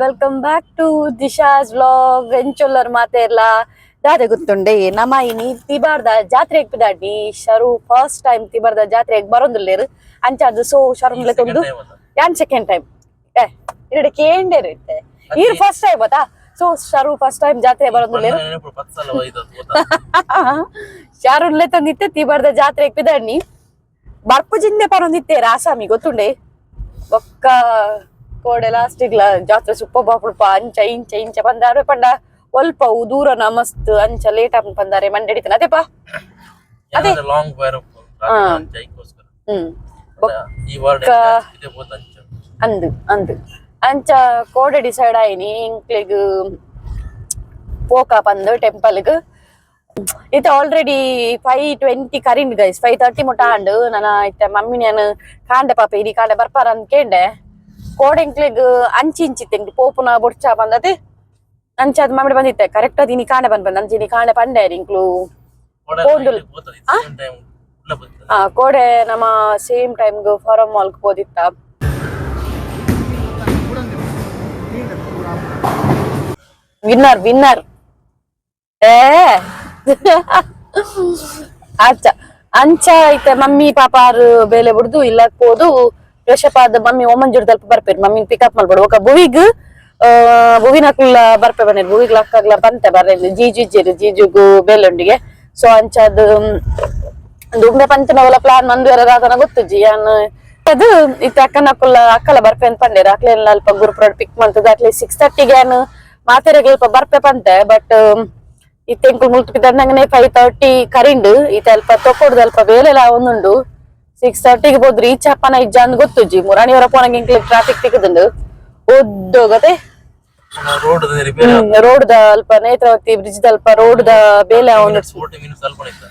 Welcome back to Disha's vlog. ಎಂಚೊಲ್ಲರ್ ಮಾತೇರ್ಲ ದಾದೆ ಗೊತ್ತುಂಡೆ ನಮ ಇನಿ ತಿಬಾರ್ದ ಜಾತ್ರೆಗ್ ಪಿದಾಡ್ನಿ Sharu first time ತಿಬಾರ್ದ ಜಾತ್ರೆಗ್ ಬರೊಂದುಲ್ಲೇರು ಅಂಚಾದ್ ಸೋ ಶರುನ್ಲೆ ತೊಂದು ಯಾನ್ ಸೆಕೆಂಡ್ ಟೈಮ್ ಏ ಇರಡೆ ಕೇಂಡೇರು ಇತ್ತೆ ಈರ್ ಫಸ್ಟ್ ಟೈಮ್ ಬತ್ತಾ. ಸೊ ಶರು ಫಸ್ಟ್ ಟೈಮ್ ಜಾತ್ರೆ ಬರೊಂದುಲ್ಲೇರು. ಶರುನ್ಲೆ ತಂದಿತ್ತೆ ತಿಬಾರ್ದ ಜಾತ್ರೆಗ್ ಪಿದಾಡ್ನಿ ಬರ್ಪು ಜಿಂದೆ ಪರೊಂದಿತ್ತೆ ರಾಸಾಮಿ ಗೊತ್ತುಂಡೆ ಬೊಕ್ಕ ಕೋಡೆ ಲಾಸ್ಟಿಗ್ಲ ಜಾತ್ರೆ ಸುಪ್ಪ ಬಾಪುಲ್ಪ ಅಂಚ ಇಂಚ ಇಂಚ ಪಂದಾರೆ ಪಂಡ ಒಲ್ಪ ದೂರನ ಮಸ್ತ್ ಅಂಚ ಲೇಟ್ ಆಪುಂಡು ಪಂದಾರೆ ಮಂಡೆಡಿತನ ಅದೇಪಾ ಅದೇ. Long wire. ಹಾ. ಐಕೋಸ್ಕರ ಹ್ಮ್ ಈ ವಾರ್ಡ್ ಅಂಚ. ಅಂದು ಅಂದು ಅಂಚ ಕೋಡೆ ಡಿಸೈಡ್ ಆಯಿನಿ ಇಂಕ್ಲೆಗ್ ಪೋಕ ಪಂದು ಟೆಂಪಲ್ಗ್. ಇತ್ತೆ ಆಲ್ರೆಡಿ 5:20 ಕರಿಂಡ್ ಗೈಸ್, 5:30 ಮುಟ ಆಂಡ್. ನನ ಇತ್ತೆ ಮಮ್ಮಿ ನಾನು ಕಾಂಡೆ ಪಾಪ ಇಡೀ ಕಾಂಡೆ ಬರ್ಪಾರ ಅಂತ ಕೇಂಡೆ. ಕೋಡೆ ಇಂಕ್ಲೆಗ್ ಅಂಚಿ ಇಂಚಿತ್ತೆ ಇಂಕ್ಲು ಪೋಪುನ ಬೊಡ್ಚ ಬಂದತೆ. ಅಂಚ ಅದು ಮಮ್ಮಿ ಬಂದಿತ್ತೆ ಕರೆಕ್ಟ್ ಅದು ಇನಿ ಕಾಂಡೆ ಬಂದ್ ಬಂದ್ ಅಂಚ ಇನಿ ಕಾಂಡೆ ಪಂಡೆ ಇಂಕ್ಲು ಪೋಂದುಲ್. ಆ ಕೋಡೆ ನಮ್ಮ ಸೇಮ್ ಟೈಮ್ಗ್ ಫಾರಂ ಮಾಲ್ಗ್ ಪೋದಿತ್ತ. ವಿನ್ನರ್ ವಿನ್ನರ್ ಏ ಅಚ್ಚ ಅಂಚ ಐತೆ. ಮಮ್ಮಿ ಪಾಪಾರು ಬೇಲೆ ಬಿಡ್ದು ಇಲ್ಲ ಪೋದು ಫ್ರೆಶ್ ಅಪ್ ಆದ್ ಮಮ್ಮಿ ಓಮಂಜೂರ್ ತಲ್ಪ ಬರ್ಪೇರು. ಮಮ್ಮಿ ಪಿಕಪ್ ಮಲ್ಪಡು ఒక ಭುವಿಗ್ ಭುವಿನಕುಲ್ಲ ಬರ್ಪೆ ಬನ್ನಿರು. ಭುವಿಗ್ ಲಕ್ಕಗ್ಲ ಬಂತೆ ಬರ್ರೆ ಜೀಜು ಇಜ್ಜೆರು ಜೀಜುಗು ಬೇಲೊಂಡಿಗೆ. ಸೊ ಅಂಚದು ದುಂಬೆ ಪಂಚನವಲ ಪ್ಲಾನ್ ಮಂದುವೆರ ದಾದನ ಗೊತ್ತುಜ್ಜಿ ಯಾನ್. ಅದು ಇತ್ತೆ ಅಕ್ಕನಕುಲ್ಲ ಅಕ್ಕಲ ಬರ್ಪೆ ಅಂತ ಪಂಡೇರು. ಅಕ್ಲೆಲ್ಲ ಅಲ್ಪ ಗುರುಪುರ ಪಿಕ್ ಮಂತದ ಅಕ್ಲೆ 6:30ಗೆ ಯಾನ್ ಮಾತೆರೆಗ್ ಅಲ್ಪ ಬರ್ಪೆ ಪಂತೆ. ಬಟ್ ಇತ್ತೆ ಎಂಕುಲು ಮುಲ್ತು ಪಿದಂಗನೆ 5:30 ಕರಿಂಡು. ಇತ್ತೆ ಅಲ್ಪ ತೊಕೊಡ್ದು ಅಲ್ಪ ಬೇಲೆಲ ಒಂದುಂಡು. 6:30ಗೆ ಹೋದ್ ರೀಚ್ ಅಪ್ಪನ ಇಜ್ಜ ಅಂದ್ ಗೊತ್ತುಜ್ಜಿ. ಮುರಾಣಿಯವರ ಪೋನಂಗೆ ಎಂಕ್ಲೆ ಟ್ರಾಫಿಕ್ ತಿಕ್ಕದುಂಡು ಒದ್ದೋಗತೆ. Road repair. Road the ಅಲ್ಪ ನೇತ್ರಾವತಿ ಬ್ರಿಡ್ಜ್ ಅಲ್ಪ ರೋಡ್ the ಬೇಲೆ ಒಂದು. 40 ಮಿನಿಟ್ಸ್ ಅಲ್ಪ ಇತ್ತ.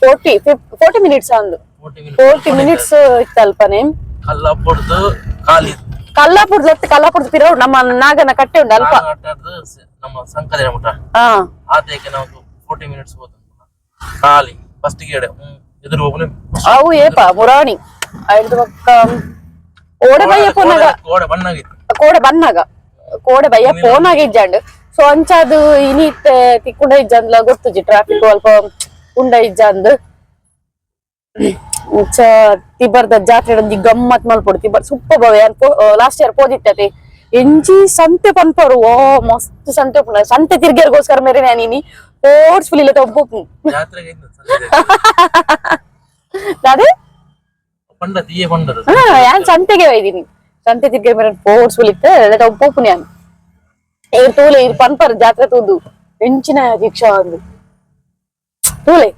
40 40 ಮಿನಿಟ್ಸ್ ಅಂದು. 40 ಮಿನಿಟ್ಸ್. 40 ಮಿನಿಟ್ಸ್ ಇತ್ತು ಅಲ್ಪನೆ. ಕಲ್ಲಾಪುರ್ದು ಖಾಲಿ. ಕಲ್ಲಾಪುರದ ಕಲ್ಲಾಪುರದ ಪಿರವು ನಮ್ಮ ನಾಗನ ಕಟ್ಟೆ ಉಂಡು ಅಲ್ಪ. ನಮ್ಮ ಸಂಕದ ಮುಟ. ಹಾ. ಆತೇಕೆ ನಾವು 40 ಮಿನಿಟ್ಸ್ ಹೋದ ಖಾಲಿ ಫಸ್ಟ್ ಗೇಡ್ ಎದುರು ಹೋಗ್ನೆ. ಅವು ಏಪ ಮುರಾಣಿ ಐದು ಪಕ್ಕ ಓಡೆ ಬಯ್ಯ ಪೋನಾಗ. ಕೋಡೆ ಬಣ್ಣಾಗಿತ್ತು. ಕೋಡೆ ಬನ್ನಾಗ ಕೋಡೆ ಬಯ್ಯ ಫೋನಾಗ ಇಜ್ಜಾಂಡ್. ಸೊ ಅಂಚಾದು ಇನಿ ತಿಕ್ಕುಂಡ ಇಜ್ಜಂದ್ಲ ಗೊತ್ತುಜಿ. ಟ್ರಾಫಿಕ್ ಅಲ್ಪ ಉಂಡ ಇಜ್ಜಂದ್. ಅಂಚ ತಿಬರ್ದ ಜಾತ್ರೆ ಒಂಜಿ ಗಮ್ಮತ್ ಮಲ್ಪೊಡು. ತಿಬರ್ ಸೂಪರ್ ಬವೆ. ಲಾಸ್ಟ್ ಇಯರ್ ಪೋದಿತ್ತತೆ. ಎಂಚಿ ಸಂತೆ ಪನ್ಪರು. ಓ ಮಸ್ತ್ ಸಂತೆ ಉಪ್ಪುಂಡು. ಸಂತೆ ತಿರ್ಗೇರ್ಗೋಸ್ಕರ ಮೇರೆ ನಾನು ಇನಿ ಫೋರ್ಸ್ಫುಲ್ ಇಲ್ಲ ಒಬ್ಬ. ಜಾತ್ರೆಗೆ ಅದೇ. ಪಂಡ ತೀಯೆ ಪಂಡದ. ಹಾ, ಯಾನ್ ಸಂತೆಗೆ ಒಯ್ದಿನಿ. ಸಂತೆ ತಿರ್ಗೆ ಮೇರೆ ಫೋರ್ಸ್ಫುಲ್ ಇತ್ತೆ ಒಪ್ಪುನಿ ಯಾನ್. ಇರ್ ತೂಲೆ ಇರ್ ಪನ್ಪರ್ ಜಾತ್ರೆ ತೂದು ಎಂಚಿನ ದೀಕ್ಷಾ ಅಂದು. ತೂಲೆ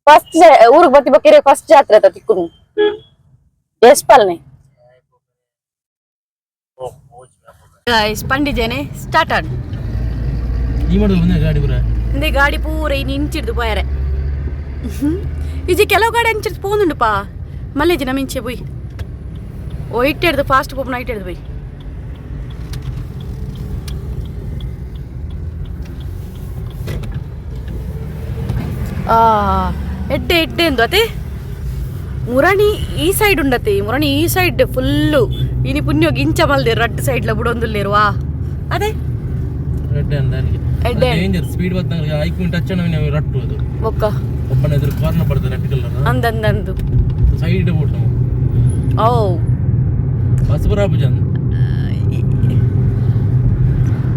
ಫಸ್ಟ್ ಊರಿಗೆ ಬತ್ತಿ ಬಕ್ಕಿರೆ ಫಸ್ಟ್ ಜಾತ್ರೆ ಅತ್ತ ತಿಕ್ಕುನು ಎಸ್ ಪಾಲನೆ. ಗೈಸ್, ಪಂಡಿಜೇನೆ ಸ್ಟಾರ್ಟ್ ಆಡ್. ಈ ಮಾಡುದು ಬಂದ ಗಾಡಿ ಪೂರ. ಇಂದೇ ಗಾಡಿ ಪೂರ ಇನ್ನು ಇಂಚಿಡ್ದು ಪೋಯರೆ. ಇಜಿ ಕೆಲವು ಗಾಡಿ ಅಂಚಿಡ್ದು ಪೋನುಂಡುಪಾ ಮಲ್ಲೇಜಿ ನಮ್ಮ ಇಂಚೆ ಪೋಯ್. ಓ ಇಟ್ಟೆಡ್ದು ಫಾಸ್ಟ್ ಪೋಪುನ ಇಟ್ಟೆಡ್ದು ಪೋಯ್. ಆ ಎಡ್ಡೆ ಎಡ್ಡೆ ಎಂದು ಅತೆ. ಮುರಣಿ ಈ ಸೈಡ್ ಉಂಡತೆ. ಮುರಣಿ ಈ ಸೈಡ್ ಫುಲ್ಲು. ಇನಿ ಪುಣ್ಯೋಗಿ ಇಂಚ ಮಲ್ದೆ ರಡ್ಡ್ ಸೈಡ್ಲ ಬುಡೊಂದುಲ್ಲೇರುವಾ ಅದೇ. ಎಡ್ಡೆ ಅಂದ. ಎಡ್ಡೆ. ಡೇಂಜರ್ ಸ್ಪೀಡ್ ಬತ್ತಂಗ ಐಕ್ ಟಚ್ ಅನ್ನ ರಟ್ಟು ಅದು. ಬೊಕ್ಕ ಒಬ್ಬನ ಎದುರು ಕಾರ್ನ ಪಡ್ದು ರೆಡ್ ಕಲರ್. ಅಂದಂದಂದು. Side boat. ಓ. ಬಸ್ ಬರಾಬು ಜನ್.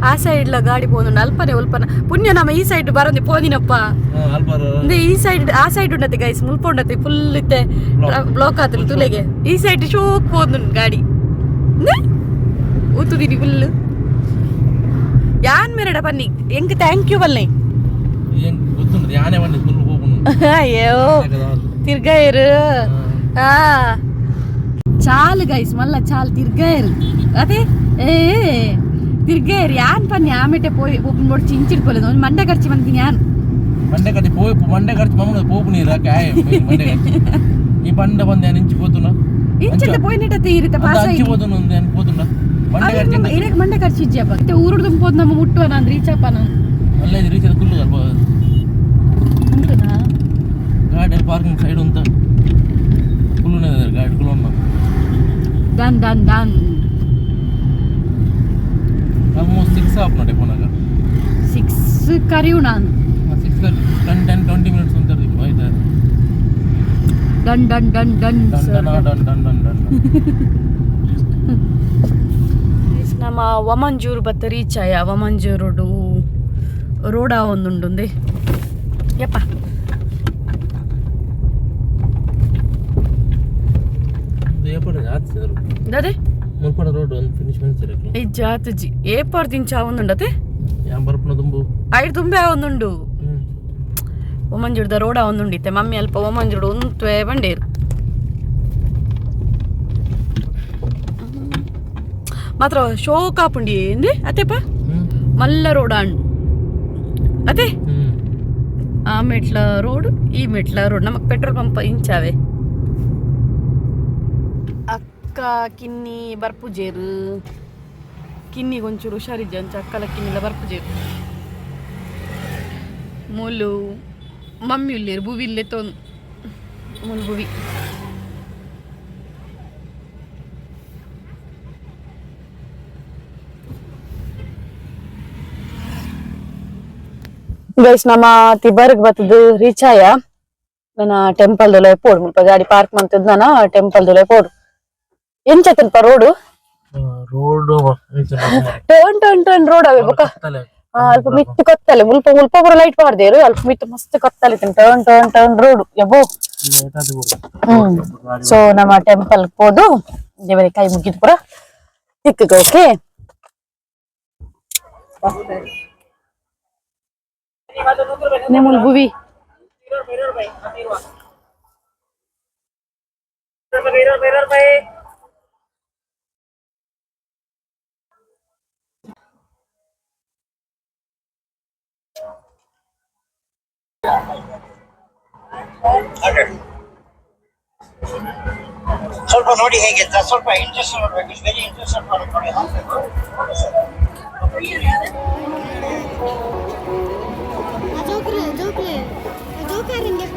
ಆ ಸೈಡ್ಲ ಗಾಡಿ ಪೋನುಂಡು ಅಲ್ಪನೆ ಉಲ್ಪನ. ಪುಣ್ಯ ನಮ್ಮ ಈ ಸೈಡ್ ಬರಂದಿ ಪೋದಿನಪ್ಪ. ಅಲ್ಪಾರ. ಇಂದೆ ಈ ಸೈಡ್ ಆ ಸೈಡ್ ಉಂಡತೆ ಗೈಸ್. ಮುಲ್ಪ ಉಂಡತೆ ಫುಲ್ ಇತ್ತೆ ಬ್ಲಾಕ್ ಆತುಂಡು ತುಲೆಗೆ. ಈ ಸೈಡ್ ಶೋಕ್ ಪೋದುಂಡು ಗಾಡಿ ಊತುದಿನಿ ಫುಲ್. ಯಾನ್ ಮೇರಡ ಪನ್ನಿ ಎಂಕ್ thank you ಬಲ್ಲೆ. ಏನ್ ಗೊತ್ತುಂಟು ಯಾನೆ ಬಂದಿ ಫುಲ್ ಹೋಗುನು. ಅಯ್ಯೋ ತಿರ್ಗಾಯರು. ಆ ಚಾಲು ಗೈಸ್, ಮಲ್ಲ ಚಾಲ್ ತಿರ್ಗಾಯರು ಅದೇ. ಏ ತಿರ್ಗಾಯರು ಯಾನ್ ಪನ್ನಿ ಆಮೇಟೆ ಪೋಯ್ ಒಬ್ಬನ ಬೊಡ್ಚಿ ಇಂಚಿಡ್ಕೊಲ್ಲ ಒಂಜಿ ಮಂಡೆ ಖರ್ಚಿ ಬಂತೀನಿ ಯಾನ್. ಮಂಡೆ ಕಟ್ಟಿ ಪೋಯ್ ಮಂಡೆ ಖರ್ಚು ಮಮ್ಮನ ಪೋಪು ನೀರು ಕಾಯ್ ಮಂಡೆ ಖರ್ಚು ಈ ಪಂಡ ಬಂದೆ ಇಂಚಿ ಪೋತುನ. ಇಂಚಿಡ್ದ ಪೋಯ್ ನಿಟತೆ ಇರಿತ ಪಾಸ್. ಅಂಚಿ ಪೋತುನ ಒಂದು ಪೋತುನ ಮಂಡೆ ಖರ್ಚು. ಇರಕ್ ಮಂಡೆ ಖರ್ಚು ಇಜ್ಜಿಯಪ್ಪ. ಮತ್ತೆ ಊರುಡ್ದು ಪೋದ್ ನಮ್ಮ ಮುಟ್ಟುವ ನಾನು ರೀಚ್ ಅಪ್ಪ ನಾನು. ಅಲ್ಲೇ ರೀಚ್ ಕುಲ್ಲು ಅಲ್ಪ. ಉಂಟುನಾ? ಗಾಡಿ ಪಾರ್ಕಿಂಗ್ ಸೈಡ್ ಉಂತ ಕುಲ್ಲುನ ಗಾಡಿ ಕುಲ್ಲುನ. Done done done. Six of ನೋಡಿ ಪೋನಾಗ. 6 ಕರಿಯುಣ. 6 10 10 20 ಮಿನಿಟ್ಸ್ ಅಂತ ಆಯ್ತಾ? Done done done done. Done done done done done. ನಮ್ಮ ವಮಂಜೂರು ಬತ್ತ ರೀಚ್ ಆಯ. ವಮಂಜೂರುಡು ರೋಡ ಒಂದುಂಡುಂದೆ ಯಪ್ಪ. ಏಪಡ ಅದೇ ಮುಲ್ಪಡ ರೋಡ್ ಒಂದು ಫಿನಿಶ್ ಮಂಚಿರ. ಇಜ್ಜಾತುಜಿ ಏಪಾರ್ ದಿಂಚ ಒಂದುಂಡತೆ. ಯಾನ್ ಬರ್ಪುನ ದುಂಬು. ಐಡ್ ತುಂಬೆ ಒಂದುಂಡು. ಒಮಂಜುಡ್ದ ರೋಡ ಒಂದುಂಡಿತ್ತೆ. ಮಮ್ಮಿ ಅಲ್ಪ ಒಮಂಜುಡು ಉಂತ್ವೆ ಬಂಡೇರು ಮಾತ್ರ ಶೋಕಾಪುಂಡಿ ಎಂದೆ ಅತ್ತೆಪ್ಪ. ಮಲ್ಲ ರೋಡ ಅಣ್ಣು ಅದೇ. ಆ ಮೆಟ್ಲ ರೋಡ್, ಈ ಮೆಟ್ಲ ರೋಡ್, ನಮಕ್ ಪೆಟ್ರೋಲ್ ಪಂಪ್ ಇಂಚಾವೆ. ಅಕ್ಕ ಕಿನ್ನಿ ಬರ್ಪುಜೇರು. ಕಿನ್ನಿಗೆ ಒಂಚೂರು ಹುಷಾರಿಜ್ಜ ಅಂಚ ಅಕ್ಕಲ ಕಿನ್ನಿಲ ಬರ್ಪುಜೇರು. ಮೂಲು ಮಮ್ಮಿ ಉಲ್ಲೇರು, ಭುವಿ ಇಲ್ಲೇ ತೋನ್ ಮೂಲು ಭುವಿ. ಗೈಸ್, ನಮ್ಮ ತಿಬರ್ಗ್ ಬತ್ತದು ರೀಚ್ ಆಯ. ನನ್ನ ಟೆಂಪಲ್ ದೊಲೆ ಪೋಡು. ಮುಲ್ಪ ಗಾಡಿ ಪಾರ್ಕ್ ಮಂತದ್ ನಾನ temple ದೊಲೆ ಪೋಡು. ಎಂಚತನ್ಪ road? Road turn turn turn road ಅವೇ ಬೊಕ. ಅಲ್ಪ ಮಿತ್ತು ಕತ್ತಲೆ. ಮುಲ್ಪ ಮುಲ್ಪ ಪೂರ ಲೈಟ್ ಪಾಡ್ದೇರು. ಅಲ್ಪ ಮಿತ್ತು ಮಸ್ತ್ ಕತ್ತಲೆ. ಟರ್ನ್ ಟರ್ನ್ ಟರ್ನ್ ರೋಡ್ ಯಬೋ. ಸೊ ನಮ್ಮ ಟೆಂಪಲ್ ಪೋದು ದೇವರಿಗೆ ಕೈ ಮುಗಿದು ಪೂರ ತಿಕ್ಕಗ. ಓಕೆ, ನಿಮ್ಮಲ್ ಭುವಿ. ಸ್ವಲ್ಪ ನೋಡಿ ಹೇಗೆ ಅಂತ ಸ್ವಲ್ಪ ಇಂಟ್ರೆಸ್ಟ್ ನೋಡ್ಬೇಕು. It's very interest ನೋಡಿ. ಜೋಕ್ರೆ ಜೋಕ್ರೆ ಜೋಕಾರಿಂಗೆ.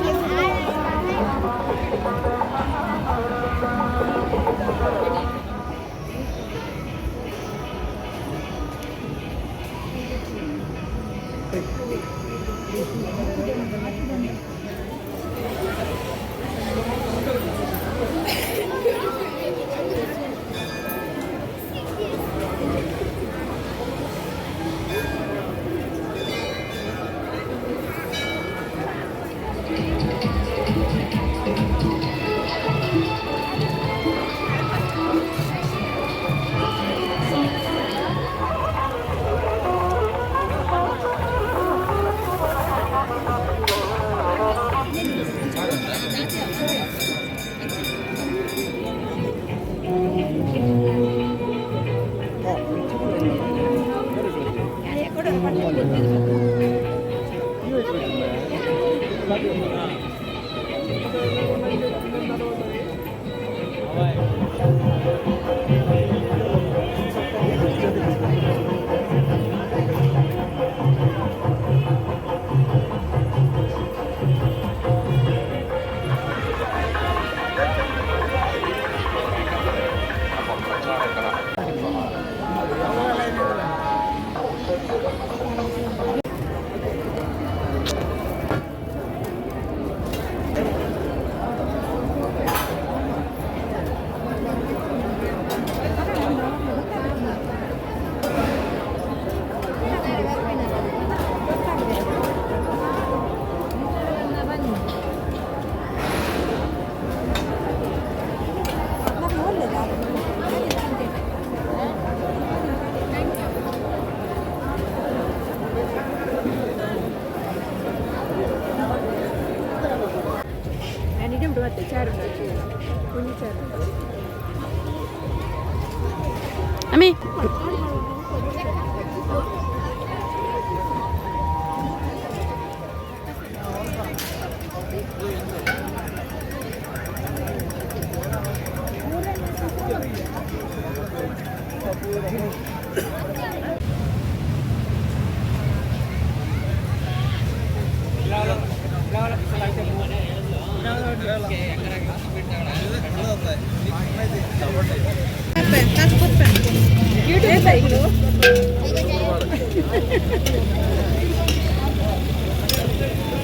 ಅಮ್ಮಿ.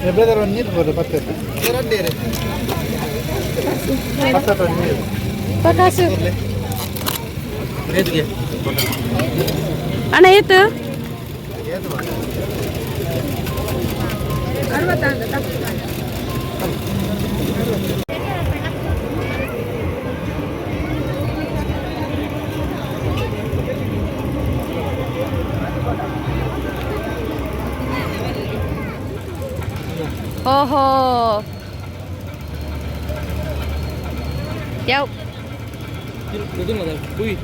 ಬ್ರದರ್ ಒಂದು ನೀರು ಬರೋದು ಪತ್ತೆ ಪತ್ತೆ ನೀರು. ಪ್ರಕಾಶ್ ಅಣ್ಣ ಏತು? ಓಹೋ, ಯಾವ? ಉವಿ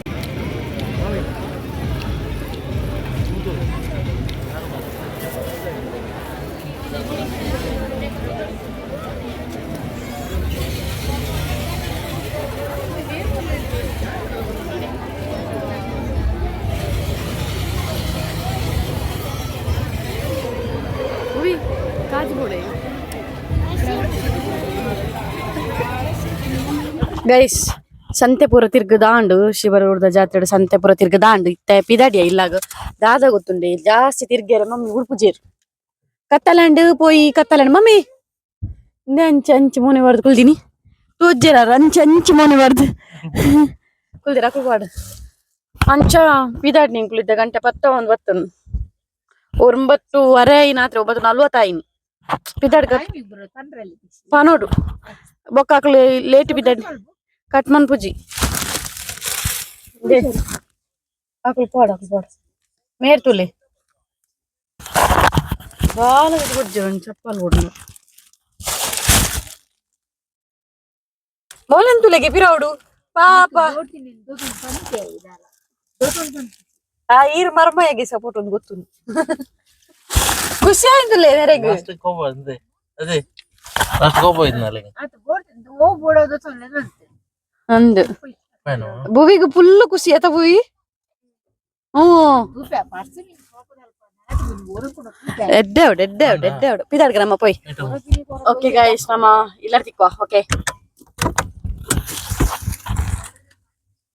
ಕಾಜು. ಗೈಸ್, ಸಂತೆಪುರ ತಿರ್ಗದಾಂಡು. ಶಿವರೂರ್ದ ಜಾತ್ರೆ ಸಂತೆಪುರ ತಿರ್ಗದಾಂಡು. ಇತ್ತೆ ಪಿದಾಡಿಯ ಇಲ್ಲಾಗ. ದಾದ ಗೊತ್ತುಂಡೆ, ಜಾಸ್ತಿ ತಿರ್ಗ್ಯಾರ ಮಮ್ಮಿ ಉಡುಪುಜೇರು. ಕತ್ತಲಂಡು ಪೋಯಿ ಕತ್ತಲಂಡು ಮಮ್ಮಿ. ಇಂದೆ ಅಂಚೆ ಅಂಚೆ ಮೋನೆ ಬಾರ್ದು ಕುಲ್ದಿನಿ ತೋಜ್ಜೇರ. ಅಂಚೆ ಅಂಚೆ ಮೋನೆ ಬಾರ್ದು ಕುಲ್ದಿರ ಅಕುಲ್. ಅಂಚ ಪಿದಾಡ್ ನಿಂಕುಲಿದ್ದ ಗಂಟೆ ಪತ್ತ ಒಂದು ಬತ್ತನು. 9:30 ಐನಾತ್ರೆ, 9:40 ಆಯ್ನಿ ಪಿದಾಡ್. ಪನೋಡು ಬೊಕ್ಕಾಕ್ಲು ಲೇಟ್ ಬಿದ್ದಾಡಿ ಕಟ್ಮನ್ ಪೂಜಿ ಅಕುಲು ಪಾಡು, ಅಕುಲು ಪಾಡು ಮೇರ್ ತುಲೆ ಬಾಲ ಗುಜ್ಜೆ ಒಂದು ಚಪ್ಪಲ್ ಕೊಡು. ಮೌಲನ್ ತುಲೆಗೆ ಪಿರೌಡು ಪಾಪ. ಆ ಈರ್ ಮರ್ಮಯಗೆ ಸಪೋರ್ಟ್ ಒಂದು ಗೊತ್ತು. ಖುಷಿ ಆಯ್ತುಲೆ ಮೇರೆಗೆ. ಲಾಸ್ಟ್ ಕೋಪ ಅಂದೆ, ಅದೇ ಲಾಸ್ಟ್ ಕೋಪ ಇದ್ನಲ್ಲ. ಅಂದು ಭುವಿಗೆ ಫುಲ್ ಖುಷಿ ಆತ ಭುವಿ. ಹ್ಞೂ, ಎಡ್ಡೆ ಅವಡು, ಎಡ್ಡೆ ಅವಡು, ಎಡ್ಡೆ ಅವಡು. ಪಿದಾಡ್ಗ ನಮ್ಮ ಪೋಯ್. ಓಕೆ ಗಾಯ್ಸ್, ನಮ್ಮ ಇಲ್ಲರ್ ತಿಕ್ವಾ. ಓಕೆ.